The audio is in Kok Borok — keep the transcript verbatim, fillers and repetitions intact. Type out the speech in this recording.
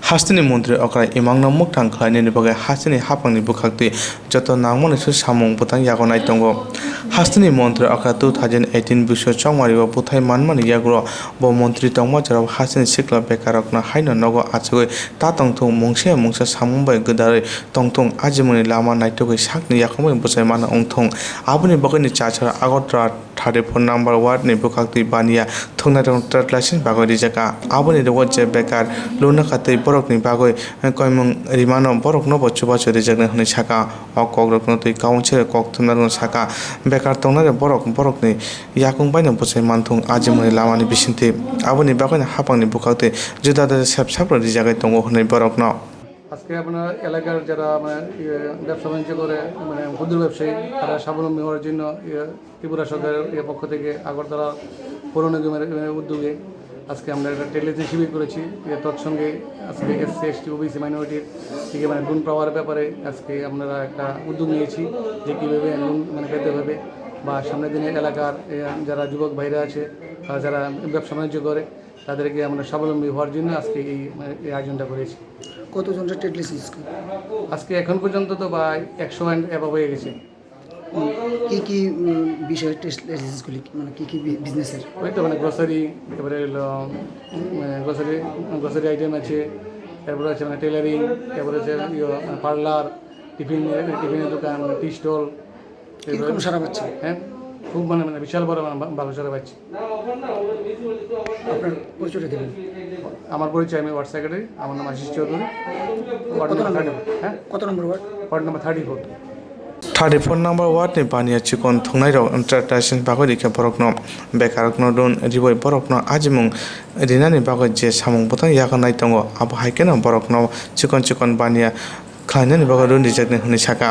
Hasteni montri okra imangno mwktang khlainani bagwi hasteni haphangni bwkhaktwi joto nangmani swi samung bwtang yago nai tongo. Hasteni montri okra two thousand eighteen Biswa Chongmario bwthai manmani yagulo bo montri tongma jorao hasteni sikla bekarrokno haino nogo achugwi ta tongthung, mungsa ya mungsa samung bai gwdalwi tongthung, ajimungni lama naitugwi sakni yakungbai bwchai mano wngthung. Aboni bagwino Chachara Agartala thirty-four number ward ni bwkhaktwi baniya thwngnairok trade license bagwi rijak kha. Aboni rogo je bekar luna kha tei borokni bagwi koimung rimano borokno bo chubachu rijaknai hwnwi sakha. O kokrokno twi council kok thumnairokno sakha, bekar tongnai borok borokni yakung baino bwchai manthung ajimungni lamani bisingtwi. Aboni bagwino haphangni bwkhaktwi juda juda sep saprok rijagwi tongo hwnwi borokno. আজকে আপনার এলাকার যারা মানে ইয়ে ব্যবসা বাণিজ্য করে, মানে ক্ষুদ্র ব্যবসায়ী, তারা স্বাবলম্বী হওয়ার জন্য ইয়ে ত্রিপুরা সরকারের ইয়ে পক্ষ থেকে আগরতলা পৌর নিগমের ইয়ে উদ্যোগে আজকে আমরা একটা টেলিভিশন শিবির করেছি। ইয়ে তৎসঙ্গে আজকে এসসি, এসটি, ওবিসি মাইনরিটির দিকে মানে লোন পাওয়ার ব্যাপারে আজকে আমরা একটা উদ্যোগ নিয়েছি যে কীভাবে লোন মানে পেতে হবে বা সামনের দিনে এলাকার ইয়ে যারা যুবক ভাইরা আছে বা যারা ব্যবসা বাণিজ্য করে তাদেরকে আমরা স্বাবলম্বী হওয়ার জন্য আজকে এই মানে এই আয়োজনটা করেছি। কতজনরা ট্রেড লাইসেন্স করে? আজকে এখন পর্যন্ত তো প্রায় একশো অ্যান্ড অ্যাবভ হয়ে গেছে। উম, কি কি, উম, বিষয়ে ট্রেড লাইসেন্স গুলি? মানে কি কি বি-, বিজনেসের? ওই তো মানে গ্রোসারি, তারপরে হলো, উম, গ্রোসারি, গ্রোসারি আইটেম আছে, তারপরে আছে মানে টেলারিং, তারপরে আছে ইয়ে, পার্লার, টিফিন, টিফিনের দোকান, মানে টি স্টল। কিরকম সারা পাচ্ছে? হ্যাঁ, খুব মানে, মানে বিশাল বড় মানে বা-, ভালো সারা পাচ্ছে। আপনার পরিচয়টা দেবেন। আমার পরিচয়, আমি ওয়ার্ড সেক্রেটারি, আমার নাম আশিস চৌধুরী, ওয়ার্ড কত নম্বর নম্বর? থার্টি, হ্যাঁ? কত নম্বর ward? Ward number thirty four. Thirty four number ward ni baniya chikon thwngnairok entertainment bagwi rikha borokno, bekarrokno loan riwi borokno ajimung rinani bagwi je samung bwtang yakarnai tongo, abo hai kheno borokno chikon chikon baniya khlainani bagwi loan rijaknai hwnwi sakha.